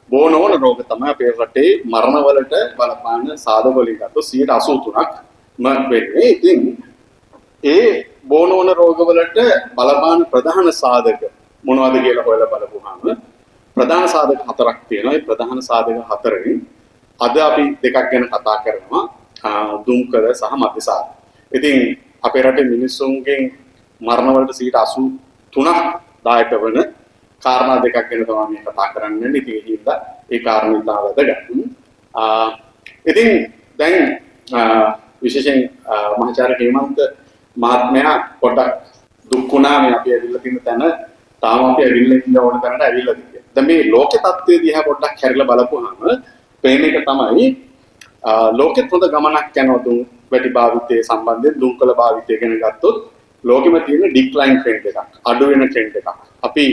බෝ නොවන රෝග තමයි අපේ රටේ මරණවලට බලපාන සාධක වලින් ගත්තොත් 83%ක්ම වෙන්නේ. ඉතින් ඒ බෝ නොවන රෝගවලට බලපාන ප්‍රධාන සාධක මොනවද කියලා හොයලා බලපුවාම ප්‍රධාන සාධක හතරක් තියෙනවා. ඒ ප්‍රධාන සාධක හතරෙන් අද අපි දෙකක් ගැන කතා කරනවා. දුම්කල සහ මද්‍යසාර. ඉතින් අපේ රටේ මිනිස්සුන්ගෙන් මරණ වලට 83ක් දායක වන කාරණා දෙකක් ගැන තමයි මේ කතා කරන්න යන්නේ. ඉතින් ඒ හින්දා ඒ කාරණේ ඉතා වැදගත්. ඉතින් දැන් විශේෂයෙන් මහාචාර්ය හේමන්ත මහත්මයා පොඩ්ඩක් දුක් වුණා මේ අපි ඇවිල්ලා තියෙන තැන තාම අපි ඇවිල්ලා ඉන්න ඕන තැනට ඇවිල්ලා තියෙන්නේ. දැන් මේ ලෝකේ තත්ත්වය දිහා පොඩ්ඩක් හැරිලා බලපුවාම පේන එක තමයි ලෝකෙත් හොඳ ගමනක් යනවා දුම් වැටි භාවිතයේ සම්බන්ධයෙන් දුම්කල භාවිතය ගැන ගත්තොත් ලෝකෙම තියෙන ඩික්ලයින් ට්‍රෙන්ඩ් එකක්, අඩු වෙන ට්‍රෙන්ඩ් එකක්. අපි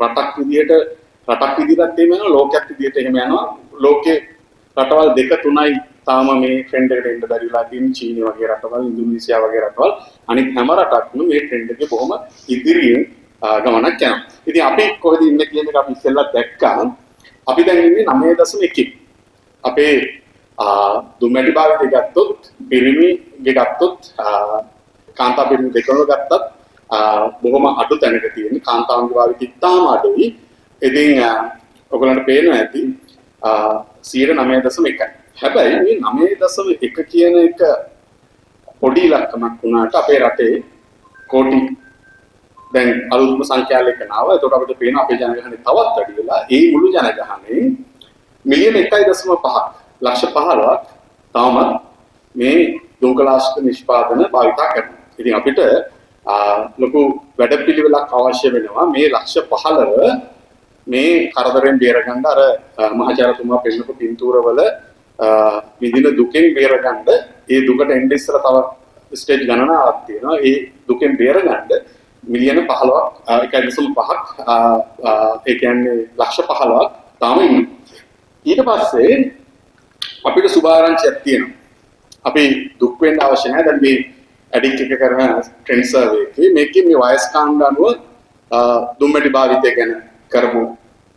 රටක් විදිහටත් එහෙම යනවා, ලෝකයක් විදිහට එහෙම යනවා. ලෝකේ රටවල් දෙක තුනයි තාම මේ ට්‍රෙන්ඩ් එකට එන්න බැරි වෙලා තියෙන චීනය වගේ රටවල්, ඉන්දුනීසියා වගේ රටවල්, අනිත් හැම රටක්ම මේ ට්‍රෙන්ඩ් එකේ බොහොම ඉදිරියෙන් ගමනක් යනවා. ඉතින් අපි කොහෙද ඉන්නේ කියන එක අපි ඉස්සෙල්ලා දැක්කා. අපි දැන් ඉන්නේ 9.1. අපේ දුම්මැටි භාවිතය ගත්තොත්, පිරිමිගේ ගත්තොත්, කාන්තා පිරිමි දෙකම ගත්තත් බොහොම අඩු තැනක තියෙන කාන්තාවන්ගේ භාවිතය ඉතාම අඩුයි. ඉතින් ඔයගොල්ලන්ට පේනවා ඇති 9.1යි. හැබැයි මේ 9.1 කියන එක පොඩි ඉලක්කමක් වුණාට අපේ රටේ කෝටි දැන් අලුත්ම සංඛ්‍යා ලේඛන ආවා. එතකොට අපිට පේනවා අපේ ජනගහනය තවත් වැඩි වෙලා ඒ මුළු ජනගහනයෙන් මිලියන 1.5ක් ලක්ෂ 15ක් තවමත් මේ දුම්කලාශක නිෂ්පාදන භාවිතා කරනවා. ඉතින් අපිට ලොකු වැඩපිළිවෙලක් අවශ්‍ය වෙනවා මේ ලක්ෂ 15 මේ කරදරෙන් බේරගන්න. අර මහාචාර්යතුමා පෙන්නපු පින්තූරවල විඳින දුකෙන් බේරගන්න, ඒ දුකට එන්න ඉස්සර තව ස්ටේජ් ගණනාවක් තියෙනවා. ඒ දුකෙන් බේරගන්න මිලියන 15ක් 1.5ක් ඒ කියන්නේ ලක්ෂ 15ක් තාම ඉන්නවා. ඊට පස්සේ අපිට සුභාරංචියක් තියෙනවා. අපි දුක් වෙන්න අවශ්‍ය නැහැ. දැන් මේ ඇඩික් එක කරන ට්‍රෙන්ඩ් සර්වේ එකේ මේකේ මේ වයස් කාණ්ඩ අනුව දුම්මැටි භාවිතය ගැන කරපු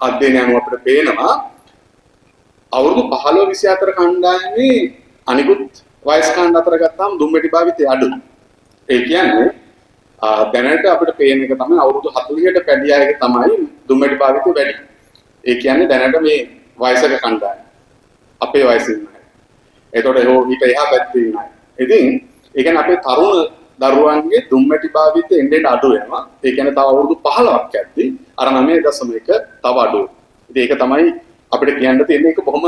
අධ්‍යයනය අනුව අපිට පේනවා අවුරුදු 15 24 කණ්ඩායමේ අනිකුත් වයස් කාණ්ඩ අතර ගත්තාම දුම්මැටි භාවිතය අඩුයි. ඒ කියන්නේ දැනට අපිට පේන එක තමයි අවුරුදු 40ට වැඩි අයගේ තමයි දුම්මැටි භාවිතය වැඩි. ඒ කියන්නේ දැනට මේ වයසක කණ්ඩායම. අපේ වයසේ ඉන්න අය. එතකොට ඒ ඊට එහා පැත්තේ ඉන්න අය. ඉතින් ඒ කියන්නේ අපේ තරුණ දරුවන්ගේ දුම්මැටි භාවිතය එන්න එන්න අඩු වෙනවා. ඒ කියන්නේ තව අවුරුදු 15ක් යද්දි අර 9.1 තව අඩු වෙනවා. ඉතින් ඒක තමයි අපිට කියන්න තියෙන්නේ. ඒක බොහොම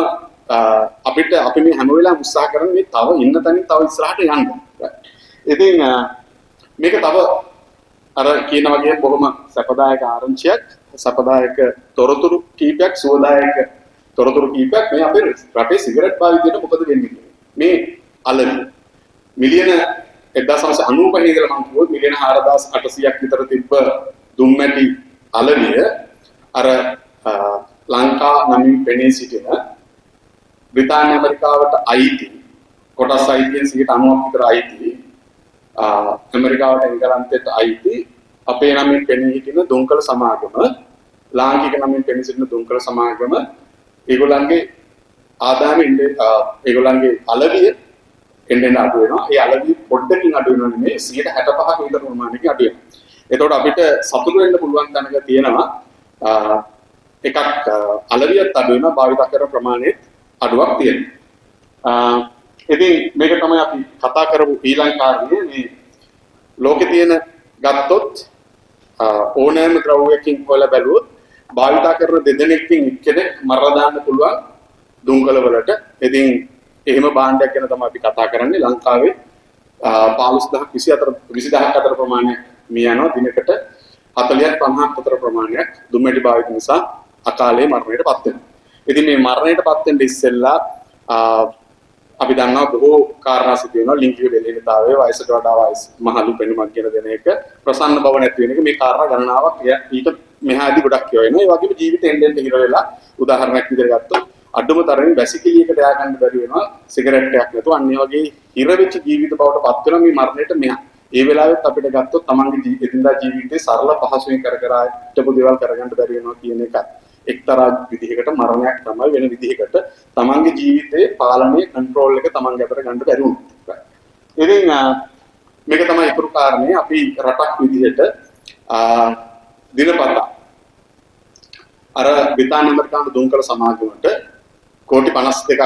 අපිට අපි මේ හැම වෙලාවෙම උත්සාහ කරන්නේ මේ තව ඉන්න තැනින් තව ඉස්සරහට යන්න. ඉතින් මේක තව අර කියන වගේ බොහොම සැපදායක ආරංචියක්, සැපදායක තොරතුරු කීපයක්, සුවදායක තොරතුරු කීපයක් මේ අපේ රටේ සිගරට් භාවිතයට මොකද වෙන්නේ කියලා. මේ අලවි මිලියන 1995 ඉඳලා මම කිව්වොත් මිලියන 4800ක් විතර තිබ්බ දුම්මැටි අලවිය අර ලංකා නමින් පෙනී සිටින බ්‍රිතාන්‍ය ඇමරිකාවට අයිති කොටස් අයිතියෙන් 90ක් විතර අයිති ඇමරිකාවට එංගලන්තයට අයිති අපේ නමින් පෙනී සිටින දුම්කල සමාගම, ලාංකික නමින් පෙනී සිටින දුම්කල සමාගම ඒගොල්ලන්ගේ ආදායම එන්නේ ඒගොල්ලන්ගේ අලවිය එන්න එන්න අඩු වෙනවා. ඒ අලවිය පොඩ්ඩකින් අඩු වෙනව නෙමෙයි, 65ක විතර ප්‍රමාණයකින් අඩු වෙනවා. එතකොට අපිට සතුටු වෙන්න පුළුවන් තැනක තියෙනවා එකක් අලවියත් අඩු වෙනවා, භාවිත කරන ප්‍රමාණයත් අඩුවක් තියෙනවා. ඉතින් මේක තමයි අපි කතා කරපු ඊළඟ කාරණය. මේ ලෝකේ තියෙන ගත්තොත් ඕනෑම ද්‍රව්‍යකින් හොයලා බැලුවොත් භාවිතා කරන දෙදෙනෙක්ගෙන් එක්කෙනෙක් මරලා දාන්න පුළුවන් දුම්කල වලට. ඉතින් එහෙම භාණ්ඩයක් ගැන තමයි අපි කතා කරන්නේ. ලංකාවේ 15,000ක් 24 20,000ක් අතර ප්‍රමාණයක් මිය යනවා දිනකට. 40ක් 50ක් අතර ප්‍රමාණයක් දුම්මැටි භාවිත නිසා අකාලේ මරණයට පත් වෙනවා. ඉතින් මේ මරණයට පත් වෙන්න ඉස්සෙල්ලා අපි දන්නවා බොහෝ කාරණා සිදු වෙනවා. ලිංගික බෙලහීනතාවය, වයසට වඩා වයස් මහලු පෙනුමක් ගෙන දෙන එක, ප්‍රසන්න බව නැති වෙන එක, මේ කාරණා ගණනාවක් ඊට මෙහාදී ගොඩක් ඒවා වෙනවා. ඒ වගේම ජීවිතේ එන්න එන්න හිර වෙලා උදාහරණයක් විදිහට ගත්තොත් අඩුම තරමින් වැසිකිළියකට යා ගන්න බැරි වෙනවා සිගරට් එකක් නැතුව. අන්න ඒ වගේ හිර වෙච්ච ජීවිත බවට පත් වෙනවා මේ මරණයට මෙහා. ඒ වෙලාවෙත් අපිට ගත්තොත් තමන්ගේ එදිනදා ජීවිතේ සරල පහසුවෙන් කර කර හිටපු දේවල් කරගන්න බැරි වෙනවා කියන එකත්. එක්තරා විදිහකට මරණයක් තමයි වෙන විදිහකට තමන්ගේ ජීවිතයේ පාලනය කන්ට්‍රෝල් එක තමන්ගේ අතට ගන්න බැරි වුණා. ඉතින් මේක තමයි ඉතුරු කාරණේ. අපි රටක් විදිහට දිනපතා අර බ්‍රිතාන්‍ය ඇමරිකානු දුම්කල සමාගමට කෝටි 52ක්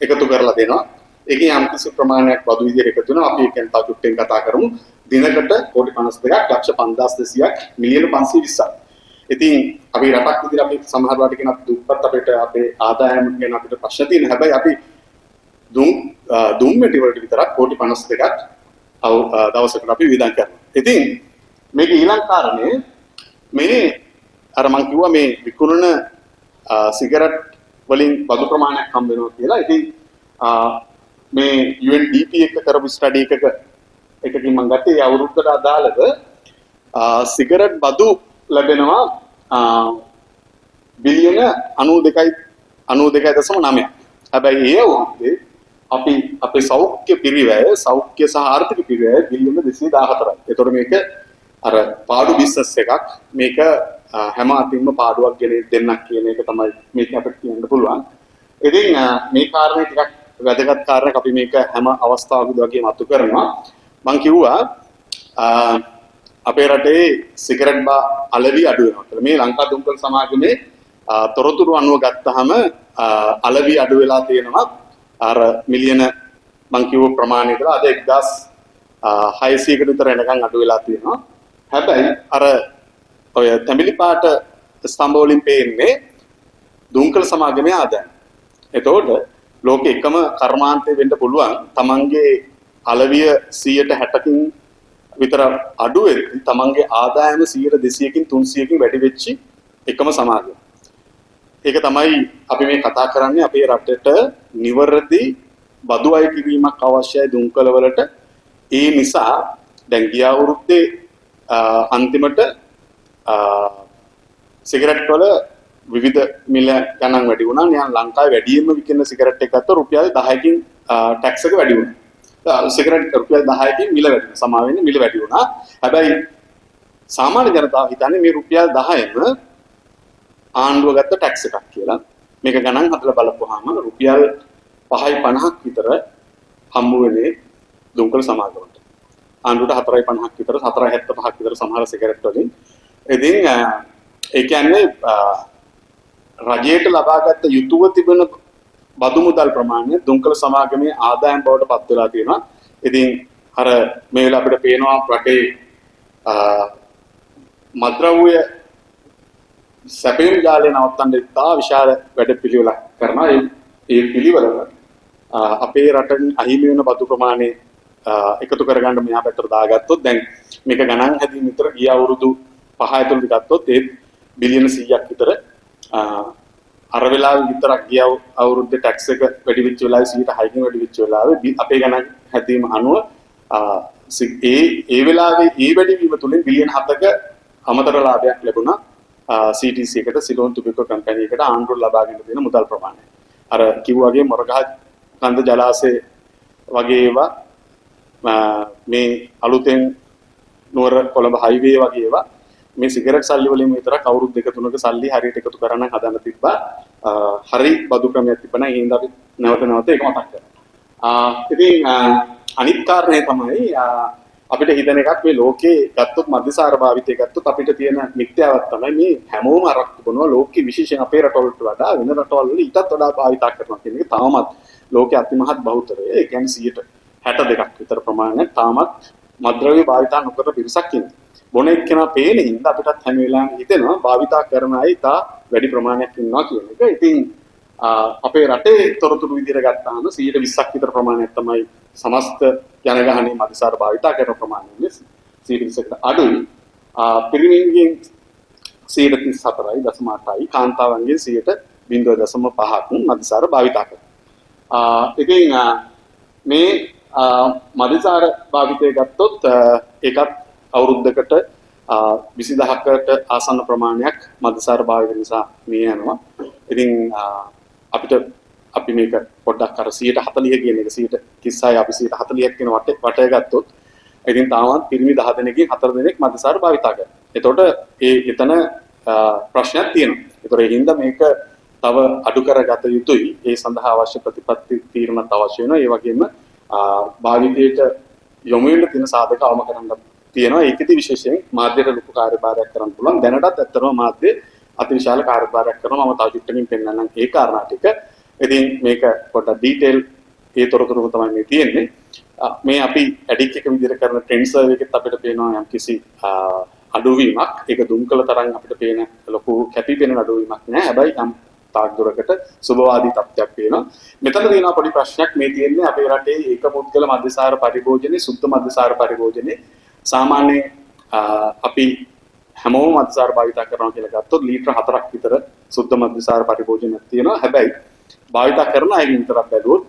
එකතු කරලා දෙනවා. ඒකේ යම්කිසි ප්‍රමාණයක් බදු විදිහට එකතු වෙනවා. අපි ඒක ගැන තව චුට්ටෙන් කතා කරමු. දිනකට කෝටි 52ක් ලක්ෂ 5200ක් මිලියන 520ක්. ඉතින් අපි රටක් විදිහට අපි සමහර වෙලාවට කියන අපි දුප්පත්, අපිට අපේ ආදායම ගැන අපිට ප්‍රශ්න තියෙන. හැබැයි අපි දුම් දුම් මෙටි වලට විතරක් කෝටි 52ක් දවසකට අපි වියදම් කරනවා. ඉතින් මේක ඊළඟ කාරණේ, මේ අර මං කිව්වා මේ විකුණන සිගරට් වලින් බදු ප්‍රමාණයක් හම්බ වෙනවා කියලා. ඉතින් මේ UNDP එක කරපු ස්ටඩි එකකින් මං ගත්තේ ඒ අවුරුද්දට අදාළව සිගරට් බදු ලැබෙනවා බිලියන 92යි 92.9ක්. හැබැයි ඒ අවුරුද්දේ අපි අපේ සෞඛ්‍ය පිරිවැය, සෞඛ්‍ය සහ ආර්ථික පිරිවැය බිලියන 214යි. ඒතකොට මේක අර පාඩු බිස්නස් එකක්. මේක හැම අතින්ම පාඩුවක් ගෙන දෙන්නක් කියන එක තමයි මේක අපිට කියන්න පුළුවන්. ඉතින් මේ කාරණේ ටිකක් වැදගත් කාරණයක්. අපි මේක හැම අවස්ථාවකදී වගේ මතු කරනවා. මං කිව්වා අපේ රටේ සිගරට් බා අලෙවි අඩු වෙනවා කියලා. මේ ලංකා දුම්කල සමාගමේ තොරතුරු අනුව ගත්තහම අලෙවි අඩු වෙලා තියෙනවා. අර මිලියන මං කිව්ව ප්‍රමාණය ඉඳලා අද 1600කට විතර එනකන් අඩු වෙලා තියෙනවා. හැබැයි අර ඔය තැඹිලි පාට ස්තම්භ වලින් පේන්නේ දුම්කල සමාගමේ ආදායම. එතකොට ලෝකෙ එකම කර්මාන්තය වෙන්න පුළුවන් තමන්ගේ අලවිය 160කින් විතර අඩු වෙද්දි තමන්ගේ ආදායම 200කින් 300කින් වැඩි වෙච්ච එකම සමාගම. ඒක තමයි අපි මේ කතා කරන්නේ. අපේ රටට නිවැරදි බදු අය කිරීමක් අවශ්‍යයි දුම්කල වලට. ඒ නිසා දැන් ගිය අවුරුද්දේ අන්තිමට සිගරට් වල විවිධ මිල ගණන් වැඩි වුණා. නිකන් ලංකාවේ වැඩියෙන්ම විකින සිගරට් එකක් ගත්තොත් රුපියල් 10කින් ටැක්ස් එක වැඩි වුණා. සිගරට් රුපියල් 10කින් මිල වැඩි වුණා. සමා වෙන්නේ මිල වැඩි වුණා. හැබැයි සාමාන්‍ය ජනතාව හිතන්නේ මේ රුපියල් 10ම ආණ්ඩුව ගත්ත ටැක්ස් එකක් කියලා. මේක ගණන් හදලා බලපුවාම රුපියල් 5.50ක් විතර හම්බ වෙන්නේ දුම්කල සමාගමට. ආණ්ඩුවට 4.50ක් විතර, 4.75ක් විතර සමහර සිගරට් වලින්. ඉතින් ඒ කියන්නේ රජයට ලබාගත් යුතුව තිබෙන බදු මුදල් ප්‍රමාණය දුම්කල සමාගමේ ආදායම් බවට පත් වෙලා තියෙනවා. ඉතින් අර මේ වෙලාව අපිට පේනවා රටේ මත්ද්‍රව්‍ය සැපයුම් ජාලය නවත්තන්න ඉතා විශාල වැඩ පිළිවෙලක් කරනවා. ඒ ඒ පිළිවෙලම අපේ රටෙන් අහිමි වෙන බදු ප්‍රමාණය එකතු කරගන්න මෙහා පැත්තට දාගත්තොත්, දැන් මේක ගණන් හැදීම විතර ගිය අවුරුදු 5 ඇතුළත ගත්තොත් ඒත් බිලියන 100ක් විතර අර වෙලාවේ විතරක් ගිය අවුරුද්දේ ටැක්ස් එක වැඩි වෙච්ච වෙලාවේ 106කින් වැඩි වෙච්ච වෙලාවේ අපේ ගණන් හැදීම අනුව ඒ ඒ වෙලාවේ ඒ වැඩිවීම තුලින් බිලියන 7ක අමතර ලාභයක් ලැබුණා CTC එකට, සිලෝන් ටොබැකෝ කම්පැනි එකට ආණ්ඩුව ලබාගෙන තියෙන මුදල් ප්‍රමාණය. අර කිව්වාගේ මොරගහ කන්ද ජලාශය වගේ ඒවා, මේ අලුතෙන් නුවර කොළඹ හයිවේ වගේ ඒවා මේ සිගරට් සල්ලි වලින් විතරක් අවුරුදු දෙක තුනක සල්ලි හරියට එකතු කරන්න හදන්න තිබ්බා. හරි බදු ක්‍රමයක් තිබ්බා නම් ඒ හින්දා අපි නැවත නැවත ඒක මතක් කරනවා. ඉතින් අනිත් කාරණේ තමයි අපිට හිතෙන එකක්, මේ ලෝකේ ගත්තොත් මද්‍යසාර භාවිතය ගත්තොත් අපිට තියෙන මිත්‍යාවක් තමයි මේ හැමෝම අරක්කු බොනවා, ලෝකේ විශේෂයෙන් අපේ රටවලට වඩා වෙන රටවල් වල ඊටත් වඩා භාවිතා කරනවා කියන එක. තාමත් ලෝකයේ අතිමහත් බහුතරය, ඒ කියන්නේ 62ක් විතර ප්‍රමාණයක් තාමත් මත්ද්‍රව්‍ය භාවිතා නොකරන පිරිසක් ඉන්නවා. බොන එක්කෙනා පේන හින්දා අපිටත් හැම වෙලාවෙම හිතෙනවා භාවිතා කරන අය ඉතා වැඩි ප්‍රමාණයක් ඉන්නවා කියන එක. ඉතින් අපේ රටේ තොරතුරු විදිහට ගත්තාම 120ක් විතර ප්‍රමාණයක් තමයි සමස්ත ජනගහනයේ මද්‍යසාර භාවිතා කරන ප්‍රමාණය ඉන්නේ, 120කට අඩුයි. පිරිමින්ගෙන් 34.8යි, කාන්තාවන්ගෙන් 0.5ක් මද්‍යසාර භාවිතා කරනවා. ඉතින් මේ මද්‍යසාර භාවිතය ගත්තොත් ඒකත් අවුරුද්දකට 20,000කට ආසන්න ප්‍රමාණයක් මද්‍යසාර භාවිත නිසා මේ යනවා. ඉතින් අපිට අපි මේක පොඩ්ඩක් අර 140 කියන එක, 36 අපි 140ක් කියන වටය ගත්තොත් ඉතින් තාමත් පිරිමි 10 දෙනෙක්ගෙන් 4 දෙනෙක් මද්‍යසාර භාවිතා කරනවා. එතකොට ඒ එතන ප්‍රශ්නයක් තියෙනවා. ඒතර ඒ හින්දා මේක තව අඩු කරගත යුතුයි. ඒ සඳහා අවශ්‍ය ප්‍රතිපත්ති තීරණත් අවශ්‍ය වෙනවා. ඒ වගේම භාවිතයට යොමු වෙන්න තියෙන සාධක අවම කරන්න තියෙනවා. ඒකෙදි විශේෂයෙන් මාධ්‍යයට ලොකු කාර්යභාරයක් කරන්න පුළුවන්. දැනටත් ඇත්තටම මාධ්‍ය අතිවිශාල කාර්යභාරයක් කරනවා. මම තව චුට්ටකින් පෙන්නන්නම් ඒ කාරණා ටික. ඉතින් මේක පොඩ්ඩක් ඩීටේල් ඒ තොරතුරුම තමයි මේ තියෙන්නේ. මේ අපි ඇඩික් එක විදිහට කරන ට්‍රෙන්ඩ් සර්වේ එකෙත් අපිට පේනවා යම්කිසි අඩුවීමක්. ඒක දුම්කල තරම් අපිට පේන ලොකු කැපී පෙනෙන අඩුවීමක් නෑ. හැබැයි යම් තාක් දුරකට සුබවාදී තත්ත්වයක් පේනවා. මෙතන තියෙනවා පොඩි ප්‍රශ්නයක්. මේ තියෙන්නේ අපේ රටේ ඒක පුද්ගල මද්‍යසාර පරිභෝජනයේ, සුද්ධ මද්‍යසාර පරිභෝජනයේ සාමාන්‍ය අපි හැමෝම මද්‍යසාර භාවිතා කරනවා කියලා ගත්තොත් ලීටර 4ක් විතර සුද්ධ මද්‍යසාර පරිභෝජනයක් තියෙනවා. හැබැයි භාවිතා කරන අයගෙන් විතරක් බැලුවොත්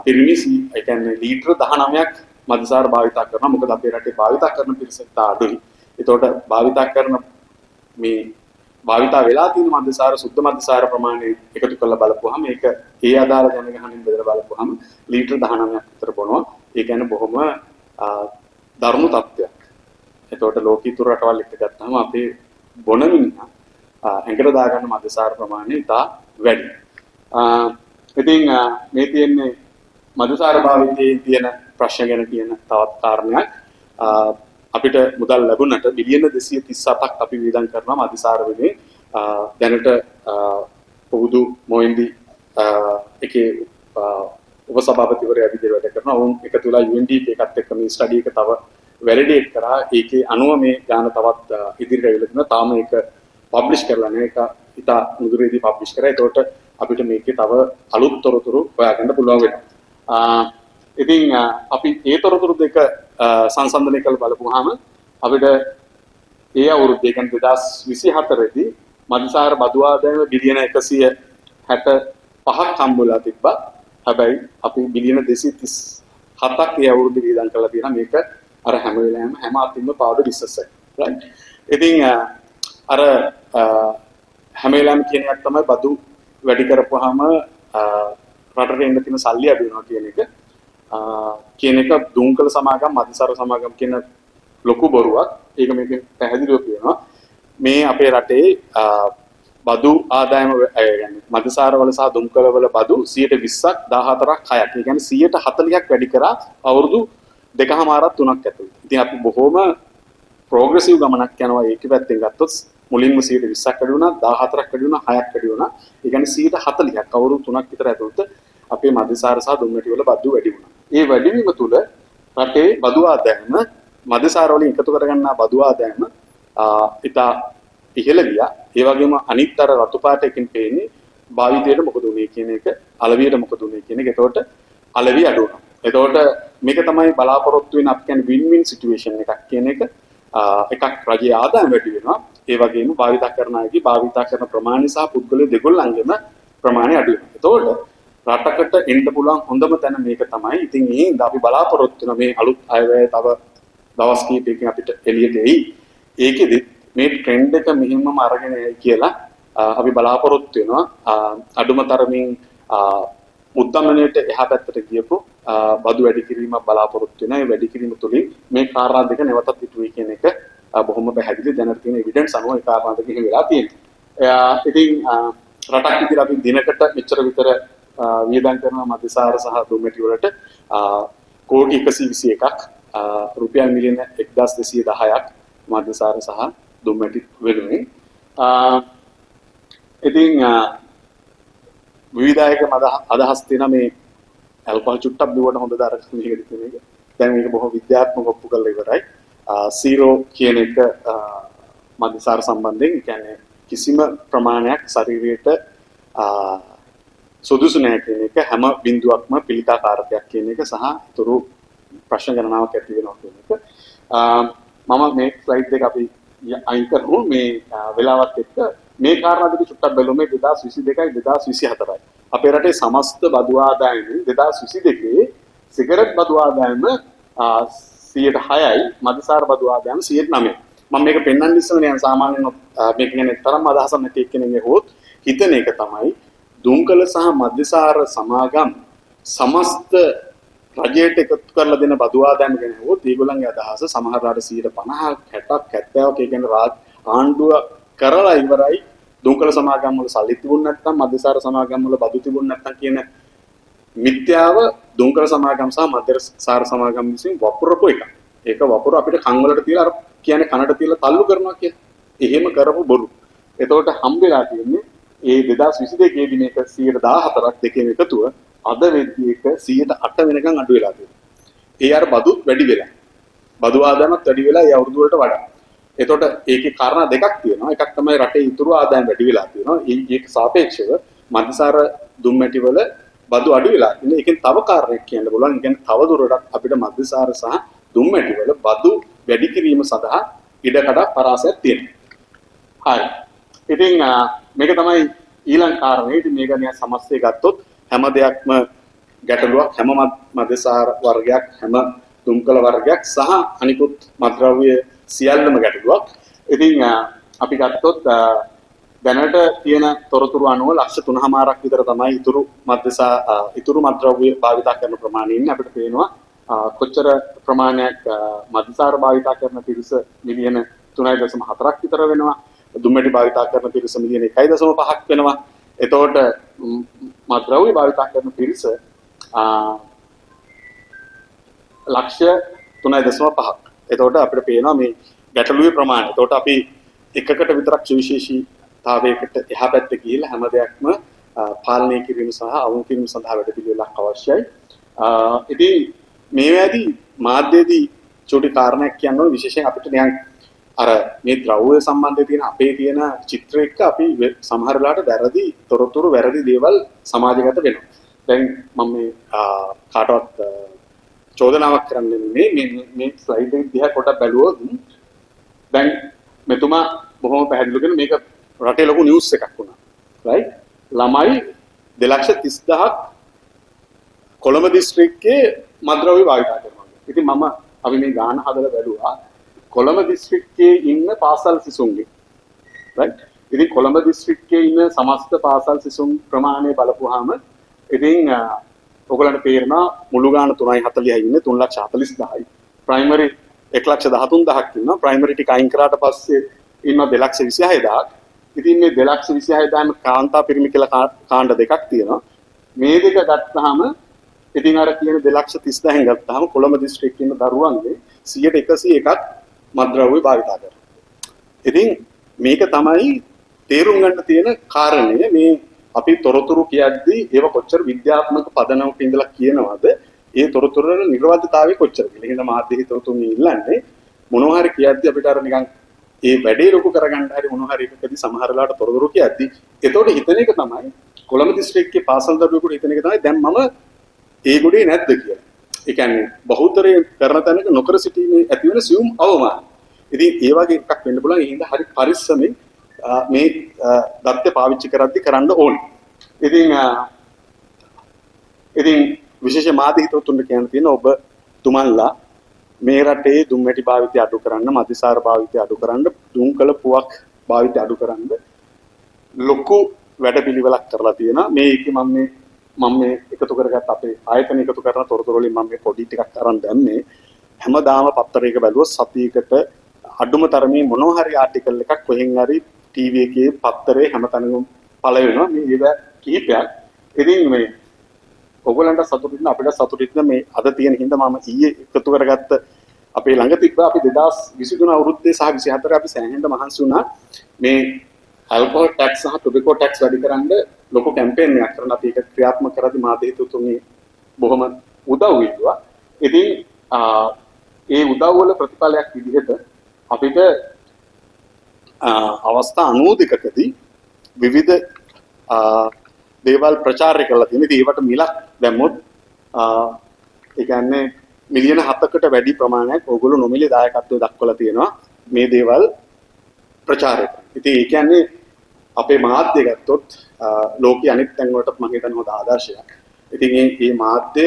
පිරිමි ඒ කියන්නේ ලීටර 19ක් මද්‍යසාර භාවිතා කරනවා. මොකද අපේ රටේ භාවිතා කරන පිරිස ඉතා අඩුයි. ඒතකොට භාවිතා කරන මේ භාවිතා වෙලා තියෙන මද්‍යසාර, සුද්ධ මද්‍යසාර ප්‍රමාණය එකතු කරලා බලපුවාම ඒක ඒ අදාළ ජනගහනයෙන් බෙදලා බලපුවාම ලීටර 19ක් විතර බොනවා. ඒ කියන්නේ බොහොම දරුණු තත්ත්වයක්. එතකොට ලෝක ඉතුරු රටවල් එක්ක ගත්තාම අපේ බොන මිනිහා ඇඟට දාගන්න මද්‍යසාර ප්‍රමාණය ඉතා වැඩි. ඉතින් මේ තියෙන්නේ මද්‍යසාර භාවිතයේ තියෙන ප්‍රශ්න ගැන කියන තවත් කාරණයක්. අපිට මුදල් ලැබුණට බිලියන 237ක් අපි වියදම් කරනවා මද්‍යසාර වෙනුවෙන්. දැනට පුබුදු මොහින්දි එකේ උපසභාපතිවරයා විදිහට වැඩ කරනවා. ඔවුන් එකතු වෙලා UNDP එකත් එක්ක මේ ස්ටඩි එක තව වැලිඩේට් කරා. ඒකේ අනුව මේ ගාන තවත් ඉදිරියට ඇවිල්ලා තියෙනවා. තාම ඒක පබ්ලිෂ් කරලා නෑ. ඒක ඉතා නුදුරේදී පබ්ලිෂ් කරා. ඒතකොට අපිට මේකේ තව අලුත් තොරතුරු හොයාගන්න පුළුවන් වෙනවා. ඉතින් අපි ඒ තොරතුරු දෙක සංසන්දනය කරලා බලපුවාම අපිට ඒ අවුරුද්දේ, ඒ කියන්නේ 2024 දී මද්‍යසාර බදු ආදායම බිලියන 165ක් හම්බුලා තිබ්බා. හැබැයි අපි බිලියන 237ක් ඒ අවුරුද්දේ වියදම් කරලා තියෙනවා. මේක අර හැම වෙලාවෙම හැම අතින්ම පාඩු බිස්නස් එක. රයිට්. ඉතින් අර හැම වෙලාවෙම කියන එකක් තමයි බදු වැඩි කරපුවාම රටට එන්න තියෙන සල්ලි අඩු වෙනවා කියන එක. කියන එක දුම්කල සමාගම්, මද්‍යසාර සමාගම් කියන ලොකු බොරුවක්. ඒක මේකෙන් පැහැදිලිව කියනවා. මේ අපේ රටේ බදු ආදායම, ඒ කියන්නේ මද්‍යසාරවල සහ දුම්කලවල බදු 120ක් 14ක් 6ක්. ඒ කියන්නේ 140ක් වැඩි කරා අවුරුදු දෙකහමාරක් තුනක් ඇතුළත. ඉතින් අපි බොහොම ප්‍රෝග්‍රෙසිව් ගමනක් යනවා ඒකේ පැත්තෙන් ගත්තොත්. මුලින්ම 120ක් වැඩි වුණා, 14ක් වැඩි වුණා, 6ක් වැඩි වුණා. ඒ කියන්නේ 140ක් අවුරුදු තුනක් විතර ඇතුළත අපේ මද්‍යසාර සහ දුම්මැටි වල බදු වැඩි වුණා. ඒ වැඩිවීම තුළ රටේ බදු ආදායම, මද්‍යසාර වලින් එකතු කරගන්නා බදු ආදායම ඉතා ඉහළ ගියා. ඒ වගේම අනිත් අර රතු පාට එකකින් පේන්නේ භාවිතයට මොකද උනේ කියන එක, අලවියට මොකද උනේ කියන එක. එතකොට අලවිය අඩු වුණා. එතකොට මේක තමයි බලාපොරොත්තු වෙන අපි කියන්නේ වින් වින් සිටුේෂන් එකක් කියන එක. එකක් රජයේ ආදායම වැඩි වෙනවා. ඒ වගේම භාවිතා කරන අයගේ භාවිතා කරන ප්‍රමාණය සහ පුද්ගලයෝ දෙගොල්ලන්ගේම ප්‍රමාණය අඩු වෙනවා. එතකොට රටකට එන්න පුළුවන් හොඳම තැන මේක තමයි. ඉතින් ඒ හින්දා අපි බලාපොරොත්තු වෙන මේ අලුත් අයවැය තව දවස් කිහිපයකින් අපිට එළියට එයි. ඒකෙදි මේ ට්‍රෙන්ඩ් එක මෙහෙමම අරගෙන යයි කියලා අපි බලාපොරොත්තු වෙනවා. අඩුම තරමින් උද්දමනයට එහා පැත්තට ගියපු බදු වැඩි කිරීමක් බලාපොරොත්තු වෙනවා. ඒ වැඩි කිරීම තුළින් මේ කාරණා දෙක නැවතත් ඉටු වෙයි කියන එක බොහොම පැහැදිලි. දැනට තියෙන එවිඩන්ස් අනුව ඒ කාරණා දෙක එහෙම වෙලා තියෙනවා. ඉතින් රටක් විදිහට අපි දිනකට මෙච්චර විතර වියදම් කරන මද්‍යසාර සහ දුම්මැටි වලට කෝටි 121ක්, රුපියල් මිලියන 1210ක් මද්‍යසාර සහ දුම්මැටි වෙනුවෙන්. ඉතින් විවිධ අදහස් තියෙන මේ ඇල්කොහොල් චුට්ටක් බිව්වට හොඳද අර මේකද කියන එක. දැන් මේක බොහොම විද්‍යාත්මක ඔප්පු කරලා ඉවරයි. සීරෝ කියන එක මද්‍යසාර සම්බන්ධයෙන්, ඒ කියන්නේ කිසිම ප්‍රමාණයක් ශරීරයට සුදුසු නෑ කියන එක, හැම බිඳුවක්ම පිළිකාකාරකයක් කියන එක සහ ඉතුරු ප්‍රශ්න ගණනාවක් ඇති වෙනවා කියන එක. මම මේ ස්ලයිඩ් දෙක අපි අයින් කරමු මේ වෙලාවත් එක්ක. මේ කාරණා දෙක චුට්ටක් බලමු. මේ 2022යි 2024යි අපේ රටේ සමස්ත බදු ආදායම 2022 සිගරට් බදු ආදායම 106යි, මද්‍යසාර බදු ආදායම 109යි. මම මේක පෙන්වන්න ඉස්සෙල්ලා නිකන් සාමාන්‍යයෙන් මේක ගැන තරම් අදහසක් නැති එක්කෙනෙක් ඇහුවොත් හිතන එක තමයි දුම්කල සහ මද්‍යසාර සමාගම් සමස්ත රජයට එකතු කරලා දෙන බදු ආදායම ගැන ඇහුවොත් ඒගොල්ලන්ගේ අදහස සමහර රට 50ක් 60ක් 70ක්, ඒ කියන්නේ ආණ්ඩුව කරලා ඉවරයි. දුම්කල සමාගම් වල සල්ලි තිබුණ නැත්නම්, මද්‍යසාර සමාගම් වල බදු තිබුණ නැත්නම් කියන මිත්‍යාව දුම්කල සමාගම් සහ මද්‍යසාර සමාගම් විසින් වපුරපු එකක්. ඒක වපුර අපිට කන් වලට තියලා, අර කියන්නේ කනට තියලා තල්ලු කරනවා කියලා. එහෙම කරපු බොරු. එතකොට හම්බෙලා තියෙන්නේ ඒ 2022 දී මේක 14ක් දෙකේම එකතුව අද වෙද්දී ඒක 108 වෙනකන් අඩු වෙලා තියෙනවා. ඒ අර බදුත් වැඩි වෙලා. බදු ආදායමත් වැඩි වෙලා ඒ අවුරුදු වලට වඩා. එතකොට ඒකේ කාරණා දෙකක් තියෙනවා. එකක් තමයි රටේ ඉතුරු ආදායම වැඩි වෙලා තියෙනවා. ඒක සාපේක්ෂව මද්‍යසාර දුම්මැටි වල බදු අඩු වෙලා තියෙනවා. ඒකෙන් තව කාරණයක් කියන්න පුළුවන්. ඒ කියන්නේ තව දුරටත් අපිට මද්‍යසාර සහ දුම්මැටි වල බදු වැඩි කිරීම සඳහා ඉඩකඩ පරාසයක් තියෙනවා. හරි. ඉතින් මේක තමයි ඊළඟ කාරණේ. ඉතින් මේක නිකන් සමස්තය ගත්තොත් හැම දෙයක්ම ගැටලුවක්, හැම මද්‍යසාර වර්ගයක්, හැම දුම්කල වර්ගයක් සහ අනිකුත් මත්ද්‍රව්‍ය සියල්ලම ගැටලුවක්. ඉතින් අපි ගත්තොත් දැනට තියෙන තොරතුරු අනුව ලක්ෂ 3.5ක් විතර තමයි ඉතුරු මත්ද්‍රව්‍ය භාවිතා කරන ප්‍රමාණය ඉන්නේ. අපිට පේනවා කොච්චර ප්‍රමාණයක් මද්‍යසාර භාවිතා කරන පිරිස මිලියන 3.4ක් විතර වෙනවා. දුම්මැටි භාවිතා කරන පිරිස මිලියන 1.5ක් වෙනවා. එතකොට මත්ද්‍රව්‍ය භාවිතා කරන පිරිස ලක්ෂ 3.5ක්. එතකොට අපිට පේනවා මේ ගැටලුවේ ප්‍රමාණය. එතකොට අපි එකකට විතරක් සුවිශේෂීතාවයකට එහා පැත්තේ ගිහිල්ලා හැම දෙයක්ම පාලනය කිරීම සහ අවම කිරීම සඳහා වැඩපිළිවෙලක් අවශ්‍යයි. ඉතින් මේවාදී මාධ්‍යයේදී චූටි කාරණයක් කියන්න ඕන, විශේෂයෙන් අපිට නිකන් අර මේ ද්‍රව්‍ය සම්බන්ධයෙන් තියෙන අපේ තියෙන චිත්‍ර එක්ක අපි සමහර වෙලාවට වැරදි තොරතුරු, වැරදි දේවල් සමාජගත වෙනවා. දැන් මම මේ කාටවත් චෝදනාවක් කරන්න නෙමෙයි, මේ මේ ස්ලයිඩ් එක දිහා පොඩ්ඩක් බැලුවොත් දැන් මෙතුමා බොහොම පැහැදිලි කරන මේක රටේ ලොකු නිවුස් එකක් වුණා. රයිට්? ළමයි 2,30,000ක් කොළඹ දිස්ත්‍රික්කයේ මත්ද්‍රව්‍ය භාවිතා කරනවා. ඉතින් අපි මේ ගාන හදලා බැලුවා කොළඹ දිස්ත්‍රික්කයේ ඉන්න පාසල් සිසුන්ගේ. රයිට්? ඉතින් කොළඹ දිස්ත්‍රික්කයේ ඉන්න සමස්ත පාසල් සිසුන් ප්‍රමාණය බලපුවාම ඉතින් ඔයගොල්ලන්ට තේරෙනවා මුළු ගාන 3.40යි ඉන්නේ, 3,40,000යි. ප්‍රයිමරි 1,13,000ක් ඉන්නවා. ප්‍රයිමරි ටික අයින් කරාට පස්සේ ඉන්නවා 2,26,000ක්. ඉතින් මේ 2,26,000ම කාන්තා පිරිමි කියලා කාණ්ඩ දෙකක් තියෙනවා. මේ දෙක ගත්තාම ඉතින් අර කියන 2,30,000න් ගත්තාම කොළඹ දිස්ත්‍රික්කයේ ඉන්න දරුවන්ගේ 101ක් මත්ද්‍රව්‍ය භාවිතා කරනවා. ඉතින් මේක තමයි තේරුම් ගන්න තියෙන කාරණය. මේ අපි තොරතුරු කියද්දී ඒව කොච්චර විද්‍යාත්මක පදනමක ඉඳලා කියනවද, ඒ තොරතුරු වල නිර්වද්‍යතාවය කොච්චර කියලා. එහෙනම් මාධ්‍ය හිතවතුන් ඉල්ලන්නේ මොනවා හරි කියද්දී අපිට අර නිකන් ඒ වැඩේ ලොකු කරගන්න හරි මොනවා හරි එකකදී සමහර වෙලාවට තොරතුරු කියද්දී එතකොට හිතන එක තමයි කොළඹ දිස්ත්‍රික්කයේ පාසල් දරුවෙකුට හිතන එක තමයි දැන් මම ඒ ගොඩේ නැද්ද කියලා. ඒ කියන්නේ බහුතරය කරන තැනක නොකර සිටීමේ ඇති වෙන සියුම් අවමාන. ඉතින් ඒ වගේ එකක් වෙන්න පුළුවන්. ඒ හින්දා හරි පරිස්සමෙන් මේ දත්ත පාවිච්චි කරද්දී කරන්න ඕනේ. ඉතින් විශේෂ මාධ්‍ය හිතවතුන්ට කියන්න තියෙන ඔබ තුමන්ලා මේ රටේ දුම්වැටි භාවිතය අඩු කරන්න, මද්‍යසාර භාවිතය අඩු කරන්න, දුම්කල පුවක් භාවිතය අඩු කරන්න ලොකු වැඩපිළිවෙලක් කරලා තියෙනවා. මේ එකේ මම මේ එකතු කරගත්ත අපේ ආයතන එකතු කරන තොරතුරු වලින් මම මේ පොඩි ටිකක් අරන් දැම්මේ. හැමදාම පත්තරයක බැලුවොත් සතියකට අඩුම තරමේ මොනවා හරි ආටිකල් එකක් කොහෙන් හරි ටීවී එකේ පත්තරේ හැමතැනම පළ වෙනවා. මේ ඒවා කිහිපයක්. ඉතින් මේ ඔයගොල්ලන්ට සතුටු වෙන්න, අපිට සතුටු වෙන්න මේ අද තියෙන හින්දා මම ඊයේ එකතු කරගත්ත අපේ ළඟ තිබ්බ අපි 2023 අවුරුද්දේ සහ 24 අපි සෑහෙන්න මහන්සි වුණා මේ ඇල්කොහොල් ටැක්ස් සහ ටොබැකෝ ටැක්ස් වැඩි කරන්න ලොකු කැම්පේන් එකක් කරන. අපි ඒක ක්‍රියාත්මක කරද්දී මාධ්‍ය හිතවතුන්ගේ බොහොම උදව් ඉල්ලුවා. ඉතින් ඒ උදව් වල ප්‍රතිඵලයක් විදිහට අපිට අවස්ථා 92කදී විවිධ දේවල් ප්‍රචාරය කරලා තියෙනවා. ඉතින් ඒවට මිලක් දැම්මොත් ඒ කියන්නේ මිලියන 7කට වැඩි ප්‍රමාණයක් ඕගොල්ලෝ නොමිලේ දායකත්වය දක්වලා තියෙනවා මේ දේවල් ප්‍රචාරය කරන්න. ඉතින් ඒ කියන්නේ අපේ මාධ්‍ය ගත්තොත් ලෝකයේ අනිත් තැන් වලටත් මම හිතන්නේ හොඳ ආදර්ශයක්. ඉතින් මේ මේ මාධ්‍ය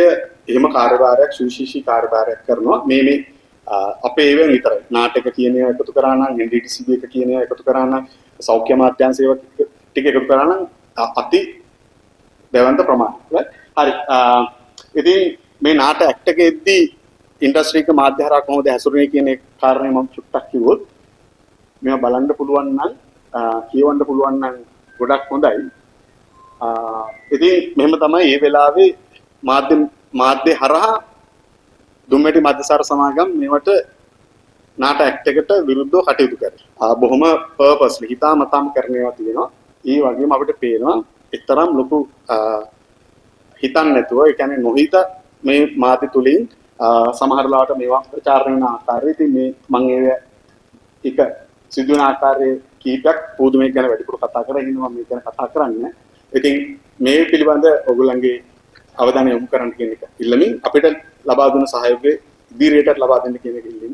එහෙම කාර්යභාරයක්, සුවිශේෂී කාර්යභාරයක් කරනවා. මේ මේ අපේ ඒවෙන් විතරයි. නාටක කියන ඒවා එකතු කරා නම්, NDTCB එක කියන ඒවා එකතු කරා නම්, සෞඛ්‍ය අමාත්‍යාංශ ඒවා ටික එකතු කරා නම් අති දැවැන්ත ප්‍රමාණයක්. හරි. ඉතින් මේ නාට ඇක්ට් එකෙද්දී ඉන්ඩස්ට්‍රි එක මාධ්‍ය හරහා කොහොමද හැසිරුනේ කියන ඒ කාරණේ මම චුට්ටක් කිව්වොත් මේවා බලන්න පුළුවන් නම් කියවන්න පුළුවන් නම් ගොඩක් හොඳයි. ඉතින් මෙහෙම තමයි මේ වෙලාවේ මාධ්‍ය මාධ්‍ය හරහා දුම්මැටි මද්‍යසාර සමාගම් මේවට නාට ඇක්ට් එකට විරුද්ධව කටයුතු කරා. බොහොම පර්පස්ලි හිතාමතාම කරන ඒවා තියෙනවා. ඒ වගේම අපිට පේනවා එතරම් ලොකු හිතන්නේ නැතුව, ඒ කියන්නේ නොහිත මේ මාධ්‍ය තුලින් සමහර ලාවට මේවා ප්‍රචාරණය වෙන ආකාරය. ඉතින් මේ මං ඒ එක සිදුවෙන ආකාරයේ කීපයක් පූදු මේක ගැන වැඩිපුර කතා කරා. එහෙනම් මම මේක ගැන කතා කරන්නේ. ඉතින් මේ පිළිබඳ ඔයගොල්ලන්ගේ අවධානය යොමු කරන්න කියන එක ඉල්ලමින්, අපිට ලබා දුන්න සහයෝගය ඉදිරියටත් ලබා දෙන්න කියන එක ඉල්ලමින්